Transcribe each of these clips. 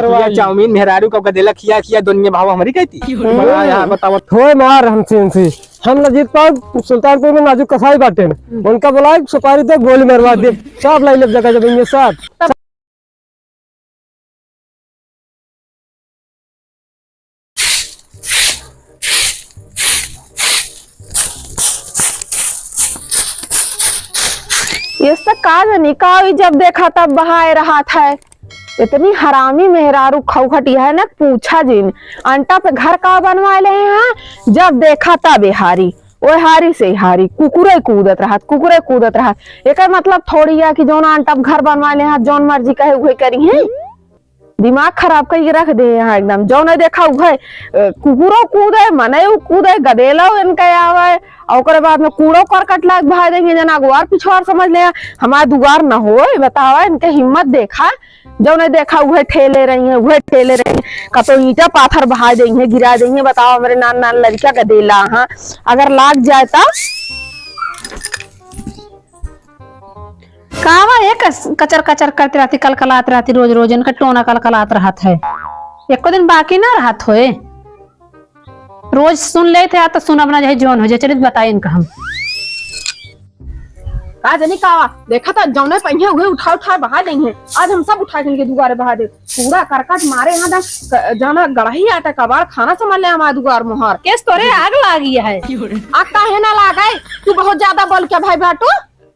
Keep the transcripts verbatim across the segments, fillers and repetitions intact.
खिया चाउमीन, मेहरारू का गदेला खिया, खिया, दुनिया भाव हमरी कहती। बड़ा यार, बताओ। होए मार हमसे इनसे। हम लजीत पाव सुल्तानपुर में नाजुक कसाई बाटेन। उनका बोलाए, सुपारी दे, गोली मरवा दे। सब लाई लेब जगह जमीन में सब। ये सब का जानी का, ई जब देखा तब बहाए रहत है। इतनी हरामी मेहरारू खौखटी है ना, पूछा जिन। अंटा पे घर का बनवाए ले हैं, जब देखा तब ए हारी, ओए हारी से हारी, कुकुरे कूदत रहत, कुकुरे कूदत रहत। एकर मतलब थोड़ी है कि जौन अंटा पे घर बनवाए ले हैं, जौन मर्जी कहे उहे करी हैं। दिमाग खराब करके रख दे हैं एकदम। जौन देखा उहे, अ, कुकुरो कूदे, मनई कूदे, गदेलो इनके आवे, और ओकरे बाद में कूड़ो करकट लाग भाई देंगे, जना अगुआर पिछुआर समझ ले, हमार दुआर न होए, बतावा, इनके हिम्मत देखा। जौने देखा उहे ठेले रही हैं, उहे ठेले रही हैं। कतो ईंटा पाथर बहा देइहें, गिरा देइहें। बताओ, हमरे नान नान लड़का के देला, हाँ, अगर लाग जाए त। का बा, ये कस-, कचर कचर करत रहती, कलकलात रहती, रोज रोज इनका टोना कलकलात रहत है। एको दिन बाकी ना रहत होए। रोज सुन लेत है, आ तो सुनब ना, चाहे जौन हो जाए। चलित बताई इनका हम। का जानी का, देखा तो जौने पहिया उहे उठा उठा बहा देइहें। आज हम सब उठा के इनके दुआरे बहा दे। पूरा करकट मारे यहाँ दा, क-, जाना गड़ही आटा कबाड़ खाना समझ ले हमारे दुआर मोहर। केस तोरे आग लागी है। आग काहे ना लागे? तू बहुत ज्यादा बोल के भाई बाटू।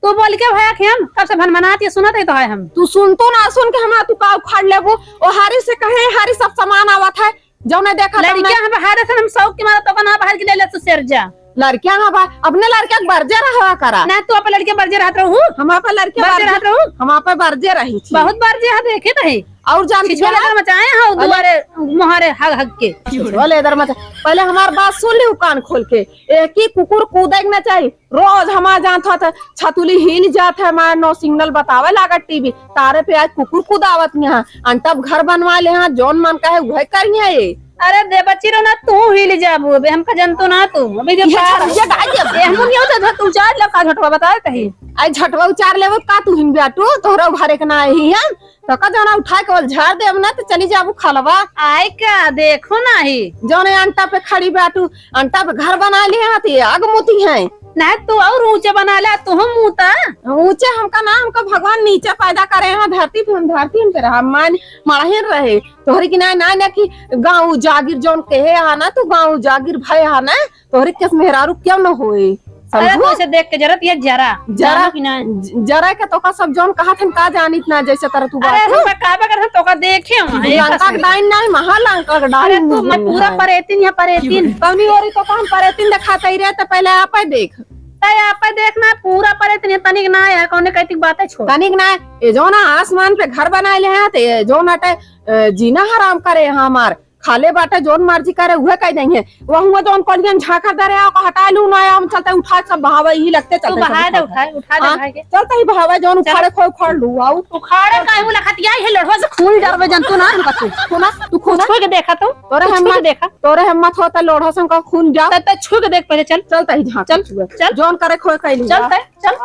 तू बोल के भाई आखे हम, कब से भनभनात ये सुनत है तो है हम। तू सुन तो ना सुन के हमारा तू का उखाड़ लेबू। ओ हारी से कहे, हारी सब सामान आवत है। जौने देखा तौने। लड़कियां हम बाहर से हम शौक के मारे तो ना बाहर के ले ले तू सेर जा। लड़कियां हम बाहर, अपने लड़कियां के बरजे रहा करा। ना तू अपन लड़के बरजे रहत रहू। हम अपन लड़के बरजे बरजे, रहत रहू। हम अपन बरजे रही थी। बहुत बरजे है, देखे तो है। और जान छिछोले क्या? इधर मचाए हैं, अरे। दुआरे मोहरे हग हग के। छिछोले इधर मचा-, पहले हमार बात सुन ली कान खोल के। एक ही कुकुर कूदे के ना चाहिए। रोज हमार जानत हो त छतुली हिल जात है, हमार no signal बतावे लागत टीवी। तारे पे आज कुकुर कुदावत यहाँ, अंटब घर बनवा ले हाँ, जौन मन कहे उहे करिहे ये। अरे दे बच्ची रो ना, तू हिल जाबू, अबे हमका जनतो ना तू। अबे जब ये पार झट-, ये डाल दे। ए, हमको नहीं होता, तू चार लग का झटवा बताए कहीं। आई झटवा उचार लेबो का तू हिन बेटू, तोहरा उघारे के ना आई हम। तो का जाना उठा के बोल झाड़ देब ना तो चली जाबू खलवा। आय का देखो नाही। जौने अंटा पे खड़ी बाटू, अंटा पे घर बना लिहे हैं तो ये आग मुती हैं। नहीं तू और ऊंचे बना ले, तू हम मुता। ऊंचे हमका ना, हमका भगवान नीचे पैदा करे हैं, धरती पे हम धरती हम पे रहा, मान मड़हिन रहे। तोहरे की ना, ना, ना कि गाँव जागीर जौन कहे हा ना, तू गाँव जागीर भय हा ना, तोहरे केस मेहरारू क्यों न होए, अरे समझू? तो इसे देख के जरत ये जरा, जरा, जानो कि ना? ज-, जरा के तोका सब जौन कहत हन का जानित ना, जैसे तरह तू अरे बात हम हो। का बा कर हम तोका देखे हम, ये लंका के डाइन नहीं, महा लंका के अरे डाइन तू मैं नहीं पूरा है। परेतिन या परेतिन। कौनी ओरी तोका हम परेतिन दिखाते ही रहे, तो पहले आपे देख। तय आपे देख ना, पूरा परेतिन है, तनिक ना है, कौने कहती बातें छोड़। तनिक ना, ये जौन आसमान पे घर बनाए ले हैं, तो ये जौन अटे, अ, जीना हराम करे हैं हमार। खाले बाटे, जौन मर्जी करे, उहे कह देंगे। वहुआ जौन कलियन झांकर दे रहे, ओका हटा लू ना, हम चलते उठा के सब बहावे, यही लगते तू चलते बहा सब दे, उठा। उठा, उठा दे हाँ, भाई के। चलते ही बहावे, जौन चल। उखाड़े खोए उखाड़ लू, आऊ। उखाड़े काहे वो लखतिया, ये लड़वा से खून डरवे जंतु ना हम कतू। सुना, तू तू खुद छुई के देखा तू, तोरे तू छुई के हिम्मत, देखा। तोरे हिम्मत होता लोढ़ा से उनका खून जाओ। तब तक छुई के देख पहले, चल। चलते ही झांक चल, छुए। चल। जौन करे खोए कह लू। चलते, चल।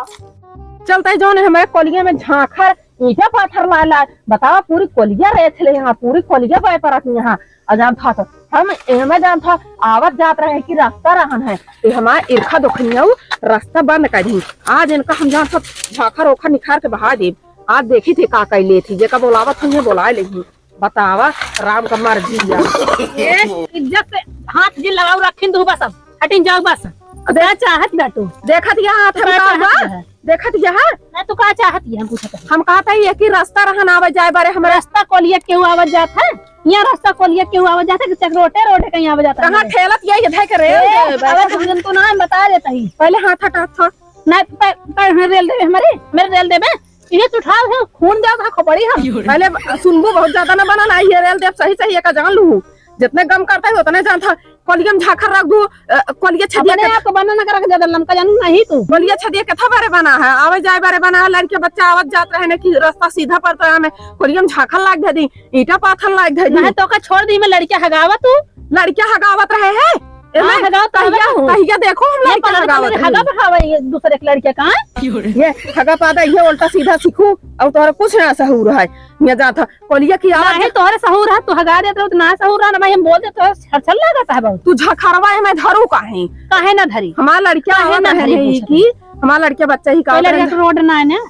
चलते ही जौन हमारे कोलिया में झांखर ईंटा पाथर ला ला, बतावा, पूरी कोलिया रेत ले यहाँ, पूरी कोलिया बाय परत यहाँ। और जान था तो हम एमे जान था, आवत जात रहे कि रास्ता रहन है, तो हमार इरखा दोखनिया उ रास्ता बंद कर दी। आज इनका हम जान था झाखर ओखर निखार के बहा देब। आज देखी थे का कर ले थी, जेका बोलावत हुई है, बोलाए ले ही। बतावा, राम का मर्जी या। ए, इज्जत से हाथ जिन लगाऊ रखिन दू बस, अब हटिन जाऊ बस। अब का चाहत बाटू? देखत या हाथ हम का का चाहत बा? है? देखत या? ना, तू का चाहत ये हम पूछत हई। हम कहत हई, एक ही रास्ता रहन आवे जाए बारे हमरा। रास्ता कोलिया केहू आवत जात है? यहाँ रास्ता कोलिया केहू आवत जात है कि चकरोटे रोटे कहीं आवत जात है? कहाँ ठेलत ये, ये धै के रेल ए, दे, अरे बस। तू जन तू ना, हम बता देत हई। पहले हाथ हटा था। ना, पै-, पै-, रेल देबे हमारे, मेरे रेल देबे। ये तू उठा है, खून जाओ, कहाँ खोपड़ी हम। पहले सुनबू, बहुत ज्यादा ना बना ना, ये रेल देब सही सही, एका जान लू। जितने गम करता है, उतने जान था। कोलिया में झाखर रख दू, अ, कोलिया छदिया अपने के आप को बना ना कर रख, ज्यादा लमका जानू नहीं तू। कोलिया छदिया के था बारे बना है, आवे जाए बारे बना है, लड़के बच्चा आवत जात रहे ने कि रास्ता सीधा पड़ता है, हमें कोलिया में झाखर लाग दे दी, ईंटा पाथर लाग दे दी। नहीं तो का छोड़ दी, मैं लड़किया हगावा तू। लड़किया हगावत रहे है, ए, हाँ, मैं हगावत कहिया, हगावत। कहिया देखो हम ये लड़के पता हगावत नहीं है। हगा बहावे ये दूसरे के लड़के का। ये हगा पादा, ये उल्टा सीधा सीखू, और तोहरा कुछ ना सहूर है। ये जात ह, कोलिया की आवत नहीं, तोहरे सहूर है, तू हगा देत रहो, तो ना सहूर है, ना भाई, हम बोल दे, तोहरे छल छल लागत है बहुत। तू झखरवा है, मैं धरू काहे? काहे ना धरी? हमार लड़किया काहे आवत ना रहे धरी है पूछत कि है? हमार लड़किया बच्चा ही का कोई लड़का के रोड ना है ना?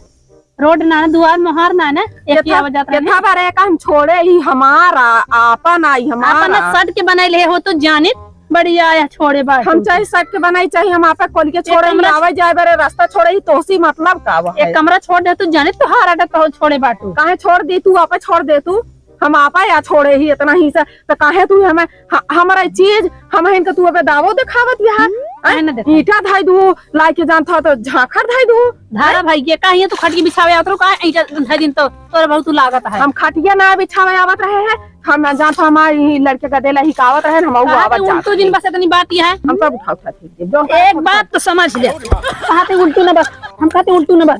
रोड ना, दुआर मोहार ना ना, एक ही केथा, आवाज जात रहे। केथा बारे का हम छोड़े ही हमारा, आपन आई हमारा। आपन सट के बनाई ले हो तो जानित, बढ़िया आया छोड़े बाटू। हम चाहे सट के बनाई, चाहे हम आपे कोलिया छोड़े ही, कमरा आवे जाए बारे रास्ता छोड़े ही, तोसी मतलब का बा एक है? कमरा छोड़ दे तू, जानित तोहार आटा तो छोड़े बाटू। काहे छोड़ दी तू, आपे छोड़ दे तू, हम आपा या छोड़े ही इतना ही सा, तो काहे तू हमें ह-, हमरा चीज, हम हिन के तू अबे दावो देखावत यहाँ? काहे हैं? ना देखावत? ईंटा धाई दू, लाइके जानत हो तो झांखर धाई दू। धारा हैं? भाई, ये काहे तू खटिया बिछावे आवत रहो, काहे ईंटा धाई दिन तो तोरे बहुत लागत है। हम खटिया ना बिछावे आवत रहे हैं, हम जानत हो हमार ई लड़के गदेला हिकावत रहे, हम ऊ काहे आवत तू जात उल्टू दिन रहे। बस इतनी बात ही है। हम सब उठा उठा फेंक देब। जो एक बात तो समझ ले, कहा थे उल्टू ना बस, हम कहते उल्टू ना बस।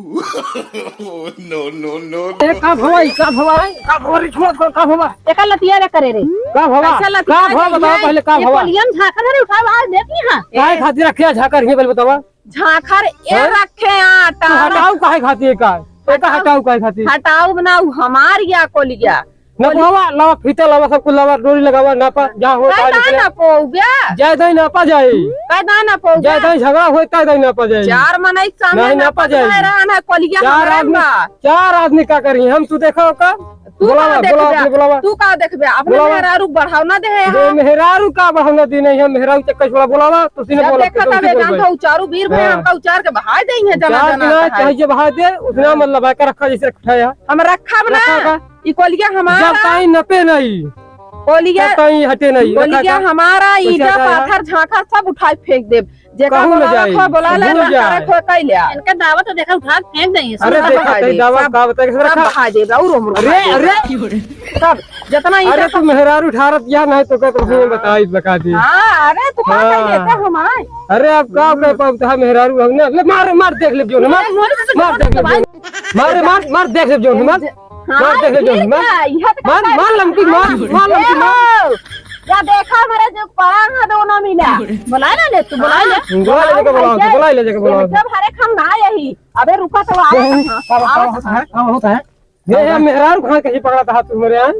No, no, no, no। ए, का भवा, ई का भवा, ई का भवा रे, छोड़, का, का भवा? एका लतिया रे करे रे। का भवा? कैसे लतिया का भवा, रे बतावा ये? पहले का ये भवा? कोलियम झांखर रे उठावा, आज देख यहाँ। काहे खातिर रखे झांखर हियाँ, पहले बतावा? झांखर ए हैं? रखे आटा। तू हटाऊ काहे खातिर का? एका हटाऊ। हटाऊ काहे खातिर? हटाऊ ना, उ हमार या कोलिया। नपवावा, लावा, फीता लावा, सब कुछ लावा, डोरी लगावा, नापा, जहाँ हो, कह कहाँ दा निकले। ना पोउगे। जाए दाई नापा जाए। कह दा ना पोउगे। जाए दाई झगड़ा होए, तय दाई नापा जाए। चार मनई के सामने नहीं नापा नापा जाए। जाए रहा ना, कोलिया चार हमारा आदमी, बा। चार आदमी का करी? हम तू देखा हो का? तू बोलावा, का बोलावा, देखबे? अपने बोलावा। तू का देखबे? अपने बोलावा। मेहरारू बढ़ावना दे है दे यहाँ। मेहरारू का बढ़ावना दे नहीं है, मेहरारू चक्कर छोड़ा, बोलावा, तू सीने जब बोला, देखा तू तबे सीने जानता बोला। उचारू वीर भैया हाँ। हमका उचार के बहाय दे है, जना उचार जना ना है। चाहे जे बहाय दे, उतना हाँ। मतलब है, का रखा जैसे रखा है। हम रखब ना। रखा का? ई कोलिया हमारा। जब ताई नपे नहीं। कोलिया, जब ताई हटे नहीं, कोलिया रखा का? हमारा, पैसा ईटा, हटा है। पाथर, झांखर सब उठाए फेंक देब। जेका कहूँ न बोलावा जाई, खो, बोला ले, कहूँ न ना जाई। करे खो, कई ले आ। इनका दावा तो देखा, उठा के फेंक देंगे, अरे सब देखा बहा तई देब, दावा सब, का बता, कैसे सब रखा? बहा देब, और हम अरे, बहा देब। अरे। सब, जितना ईटा अरे, तू सब मेहरारू उठारत या नहीं तो का तो हमें हाँ। बताई, बता दी। हाँ, अरे, तू का हाँ। कह देता हम आए? अरे, अब का कह पाऊ, तहा मेहरारू हम ना, ले मार, मार, देख ले, जो ना, मार, अरे, मोरे से मार, देख ले, जो ना। मार, मार, मार, देख ले, जो ना, मार। हाँ, मार, देख ले, ठीक मार। है, यह तो मार, कहता मार है। लमकी, मार, मार लमकी, ए मार। हो, या देखा हमारे जो पड़ा है दोनों मिला। बुला ले, ले, तू बुला ले। हाँ, बुला ले, लेके बुलाओ, भाई, बुला ले, लेके बुलाओ। जब हरे हम ना यही। अबे रुका तो आओ, ये है, आओ, का, का आओ। होता है? का होता है? ये, ये मेहरारू कहाँ कहीं पकड़ा था तू मेरे यहाँ?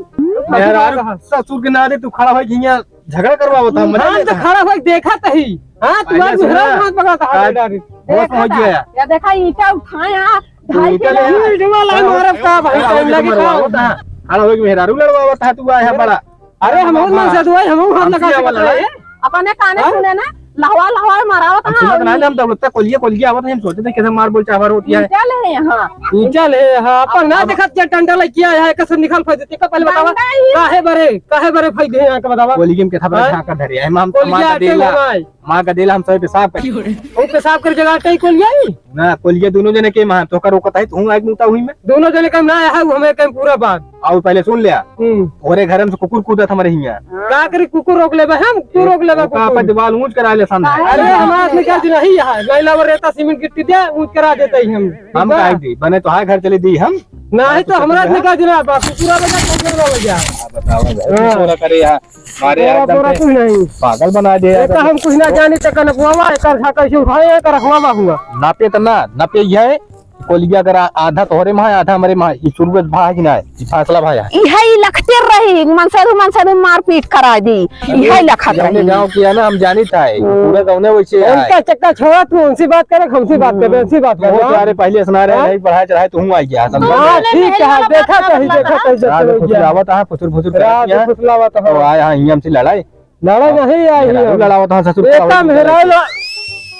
मेहरारू ससुर के नारे तू खड़ा होई हियाँ झगड़ा करवावत है, मजा हाँ, लेता तो है। खड़ा होई देखा तही। हाँ, तू पहले आज सुना, मेहरारू कहाँ पकड़ा था आज डायरेक्ट? होश में हो गया। या देखा, ईंटा उठाया, तू ढाई ईंटा किलो। ले। ईंट वाला खड़ा हो, मारब का भाई, खड़ा टाइम होके लगे का? मरवावत है। खड़ा होके मेहरारू लड़वावत है, तू आया बड़ा। अरे, हम और हाँ। मनसेधु है, हम और हाथ हमसे लगा के वाला लड़ाई। अपने काने हाँ? सुने ना, लहवा लहवा मारावत हम हाँ। सुनत ना, हम तो उतना कोलिया कोलिया आवत नहीं, हम सोचे थे कैसे मार बोल चावर होती है। ईंटा ले यहाँ। ईंटा ले, हाँ, अपन अब, ना अब देखत क्या टंटा लग किया है, कैसे निकल फंस देते, का पहले बतावा, डंडा ही। काहे बरे, काहे बरे फायदे हैं यहाँ का बतावा? कोलिया में कैसा बड़ा हाँ? झांका धरे है, हम, हम कोलिया मार आटे देला। बनाए। माँ का देला हम सब पेशाब कर। वो पेशाब कर जगह कहीं कोलिया ही? ना, कोलिया दोनों जने के माँ, तो कर रोकत है, तू आग मुता हुई में। दोनों जने का ना है, वो हमें कहीं पूरा बात। और पहले सुन लिया। हम्म। ओरे घर में से कुकुर कूदत हमारे हियाँ। का करी कुकुर रोक लेबे हम? तू रोक लेबे ओका कुकुर। अपन दीवाल ऊंच करा ले सन है। अरे हमारा से क्या जी नहीं है, गैला और रेता सीमेंट गिट्टी दे, ऊंच करा देते ही हम। हम ठीक बा? काहे दी? बने तो हाय घर चले दी हम। नहीं तो हमरा से क्या जी ना बा, कुकुर आवे ना तो घर वाला जा। बताओ भाई, हाँ। कुकुर करे यहाँ। अरे बोला, एकदम बोला से कुछ नहीं। पागल बना दे यार। एका हम कुछ ना जानी त कनकवा, एकर खा कैसे उठाए, एकर रखवा बा हुआ। नापे त ना, नापे ये है, कोलिया अगर आ-, आधा तोहरे में है, आधा हमरे में है, ई शुरू में भा है कि ना है, ई फैसला भा है। इहे ई लखते रही, मनसेधु, मनसेधु मारपीट करा दी, अरे, इहे लखत जौने रही। गाँव की है ना, हम जानी था, हम्म। पूरा गाँव ने वैसे है। उनका चक्का छोड़ा तू, उनसे बात करे, हमसे बात करे, हम्म। उनसे बात करे, वो तो हाँ? अरे पहले सुना रहे, हाँ? नहीं पढ़ाई चढ़ाई तो हूँ आई गया, समझ हाँ, गया। ठीक है, देखा तो ही, देखा तो ही, आज देखा तो ही। फुसलावत है, फुसुर फुसुर करत रात है। फुसलावत है। तो आया है, ई हमसे लड़ाई। लड़ा नहीं आई मेहरारू है। लड़ावत है, ससुर एका खड़ा होके मेहरारू लड़ा-,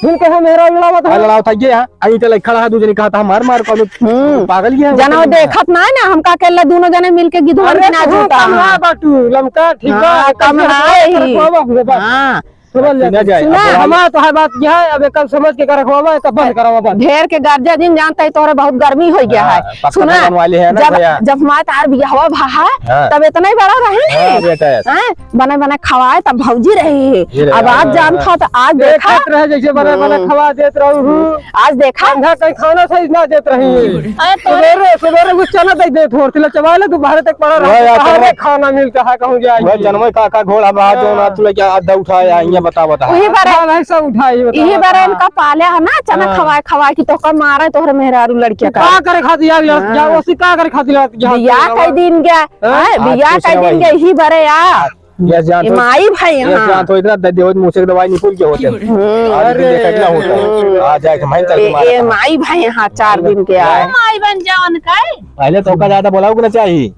तुम कहे मेहरारू लड़ावत हाँ, है? लड़ावत है, ये है। आई चले खड़ा है, दू जने कहा था, मार, मार, कौनो हम्म। पागल ये है, जना वो देखत ना है ना, हमका अकेला दोनों जने मिलके गिद्धवा अरे, ना तू जोता कमला है। बाटू, लमका, ठीक हाँ, बा, कमला कमला है ही। बाबा, बाबा। हाँ। समझ सुना ले। जाए, सुना, अब हमार तो है बात यह है, अब एकर समझ के रखवावा, एकर बंद करावा बंद। ढेर के गर्जा जिन जानता है, तोहरे बहुत गर्मी हो गया हाँ, है। पक्का सुना, बनवा ले है ना जब, भैया। जब हमार तार बियाहवा भा है, हाँ। तब इतना ही बड़ा रहे हाँ, है। बेटा है। हैं? बने बने खवाए तब भौजी रही है। ये रहे, अब आज हाँ, जान हाँ। था तो आज देखा। देखत रहे जैसे बने बने हम्म। खवा देत रहू हूँ। आज देखा। अंधा कहीं खाना सही ना देत रही है। अरे तोरे सवेरे, सवेरे वो चना दे देत हो, तिला चबा ले, दोपहर तक पड़ा वह रहा, यार, कहाँ चना रे खाना मिलता है, कहूँ जाए। वह चनवे का, का घोड़ा बा, जो ना हाँ। तू लेके आधा उठाया, यहाँ बतावा, बतावा। वही बारे, हाँ, भाई, सब उठाई, बतावा, इही बारे बतावा। इनका पाले है ना, चना हाँ। खवाए, खवाए कि तोहका मारे, तोहरे मेहरारू लड़किया का। का करे खातिर यार, यार, हाँ। जा, ओसी का करे खातिर यार, जा, बियाह बतावा। कई दिन गया, हाँ? हैं? आज बियाह कुछ कई ना दिन भाई। गया, इही बारे यार। आज ये जान ये तो, माई भाई, ये हाँ। जान तो इतना दे, दे, मुँह से दवाई निकल के होते हैं। हम्म। आज भी अरे। देखा इतना होता है। आ जाए कि मैं ए, ए, माई भाई, हाँ, चार दिन के आए। माई बन जाओ उनका। पहले तो ओका ज्यादा बोलाओ कि ना चाहिए।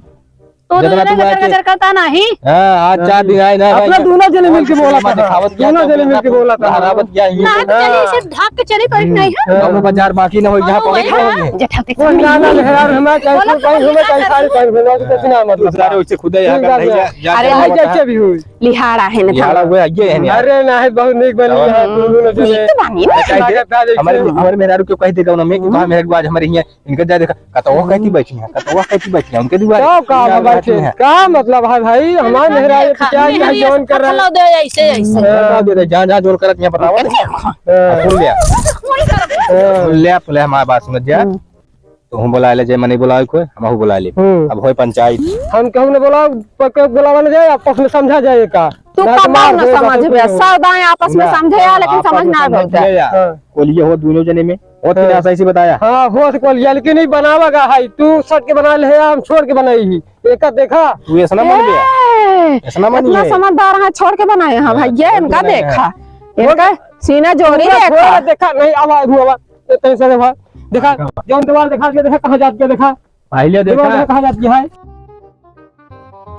तो जितना दोनों तू गजर आके गजर करता नाही। हाँ, आज चार दिन आए ना अपना भाई। दोनों जने मिलके बोला था। दिखावत क्या दोनों जने मिलके बोला था। हरावत क्या ही? ना, तो चलिए, हाँ। सिर्फ ढाक के चली, कोई नहीं है। हाँ। दोनों बाजार बाकी ना हो, यहाँ हाँ, पकड़ वही के ना। होंगे। जेठा के कोई ना, ना, मेहरारू हमारा चाहे बोला सूट पहन, हमें चाहे साड़ी पहन, हमें कुछ ना मतलब। दूसरा रे, उससे खुद ही यहाँ ठीक का बात नहीं है। है, जाके अरे, हम बताएं। जैसे भी हुई। लिहाड़ा है ना, लिहाड़ा हुआ है, ये है ना। अरे, ना है, बहुत नीक बनी है, हाँ। दोनों जने। नीक बनी ना। अच्छा, इसे हमारे, हमारे मेहरारू क्यों कह देगा उन्होंने कि कहाँ मेहरारू आज हमारे यहाँ इनके जा देखा, कतवा कहती बैठी हैं, कतवा कहती बैठी हैं, उनके दुआरे। का, का इनका बैठे? बैठी हैं। का मतलब है भाई, हमारे मेहरारू ये देखा, पिटाई है, मेहरारू जौन कर रहा है। पत्थर दे ऐसे, ऐसे। हाँ। बता दे रहे, जहाँ, जहाँ जोर करत यहाँ बतावा। हाँ। सुन लिया। हाँ। सुन लिया, सुन लिया, हमारी बात समझ जा। हम्म। तो हम बुला ले, जे मने बुलावे कोई, हम बुला ले। हम्म। अब होए पंचायत। हम कहूँ न बुलाओ, पर कोई बुलावा न जाए, आपस में समझा जाए का। तू ना तो कब मार ना दे, समझ बाबू में, को। सब दाएं आपस में ना। समझे या, लेकिन आपस समझ में ना समझ बोलते। ले या। हाँ। कोलिए हो दोनों जने में, होत कि ना हाँ। सही से बताया? हाँ, होत कोलिया, लेकिन ई बनावा गा है, तू सट के बना ले, हम छोड़ के बनाई ही। एका देखा। तू ऐसा ना मन बे। ए, ऐसा ना मन इतना ये। समझदार है, छोड़ के बनाए हैं हाँ, भैया, छोड़ के इनका बनाए हैं। देखा। इनका सीना जोरी पूरा देखा। पूरा देखा, नहीं, आवाज हुआ, आवाज। ए, तैसे देखा। देखा, हाँ। जौन दीवार देखा, ये देखा, कहाँ जात के देखा। पहले दीवार देखा। देखा, कहाँ जात के है।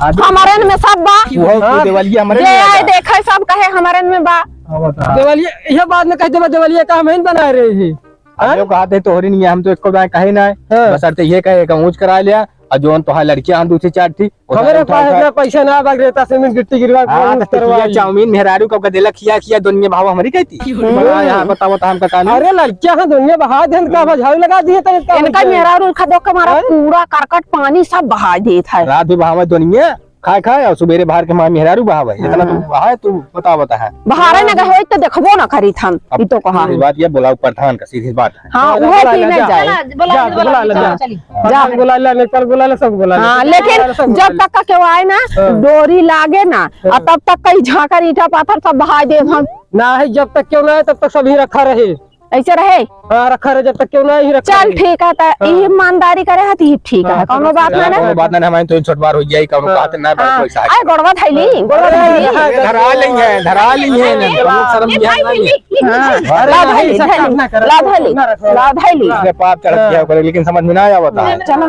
आदमी हमारे में सब बा। वो हाँ। देवलिया हमारे जे में आए बा। देखे सब कहे हमारे में बा। हाँ, बता। देवलिया, यह बात न कह देबा, देवलिया का हम ही बनाए रहे ही। अब हाँ? जो कहा थे तोहरी नहीं है, हम तो एको बार कहे ना है। हाँ। बस अर्थ ये कहे कि ऊँच करा लिया, और जौन तोहार लड़कियाँ हम दूसरी चार थी, वो हमारे सारे उठा पास उठा इतना पैसा ना बा, रेता सीमेंट गिट्टी गिरवा के हाँ, ऊँच तो करवा टिकिया ली। चाउमीन मेहरारू का देला खिया खिया दुनिया भाव हमारी कहती। हम्म। बड़ा यहाँ बताओ तो हमका कानून। अरे लड़कियाँ हैं दुनिया बहा देन का बा झाड़ू लगा दिए तने का इनका होता है? मेहरारू खा दो के मारा हैं? पूरा करकट पानी सब बहा देत है। रात भी बहावे दुनिया, खाए खाए और सुबेरे बाहर के माँ मेहरारू बहावे। इतना तो हाँ। बहाए तू बता बता है। बहारे न गए होई तो देखबो न करीत हम, अब ई तो कहा। सीधी बात ये बोलाओ प्रधान का, सीधी बात है। हाँ, हाँ, उहे बुला की ले, ना जा। जाए। बुला, बुला, जा, बुला, बुला, बुला, जा। चली। जा। बुला ले, नेपाल बुला ले, सब बुला ले। हाँ, लेकिन बुला ले, सब बुला जब ले। तक का केहू आए ना, हाँ। डोरी लागे ना, हाँ। आ तब तक कई झांकर ईंटा पाथर सब बहाई देब हम। ना है, जब तक केहू ना आए, तब तक सब ही रखा रहे। ऐसे रहे? हाँ, रखा रहे, जब तक केहू ना ही रखा चल, रहे। ठीक है, त हाँ। ई ईमानदारी करे है, त ई ठीक हाँ, है, कौनो बात ना हाँ, ना। कौनो बात ना, हमारे तो छोट बार हो जाई, कौनो हाँ। बात ना, हाँ। पैसा है। आए, गोड़वा धैली, गोड़वा अरे, धैली। हाँ, धरा लेंगे, धरा लेंगे, अरे, कौनो शर्म ये नहीं भाई, आएगी। ये, ये, हाँ। ये, अरे, ला नहीं, धैली, ऐसा धैली, काम ना करो, ला धैली, ना रखो, ला धैली। हाँ। अरे, पाप चढ़ गया हाँ। ओकरे, लेकिन समझ में ना आवत है। चला,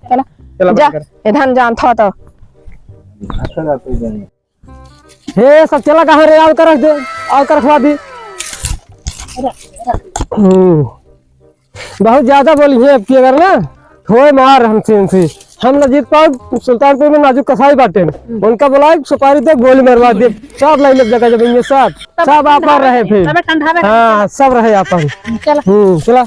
चला। चला, जा, बंद कर। इधर जान था तो। अच्छा, कोई नहीं। हे, सब चला कहाँ रे? आव कर रख दे, आव कर रखवा दी। हम्म, बहुत ज्यादा बोली है अब की अगर ना, होए मार हमसे, इनसे। हम न जीत पाओ, सुल्तानपुर में नाजू कसाई बाटे। उनका बुलाए, सुपारी दे, गोली मरवा दे। सब लाई लोग जगह जमीन में, सब, सब आप रहे फिर। अबे ठंडा में हाँ, सब रहे आपन। चला। हम्म, चला।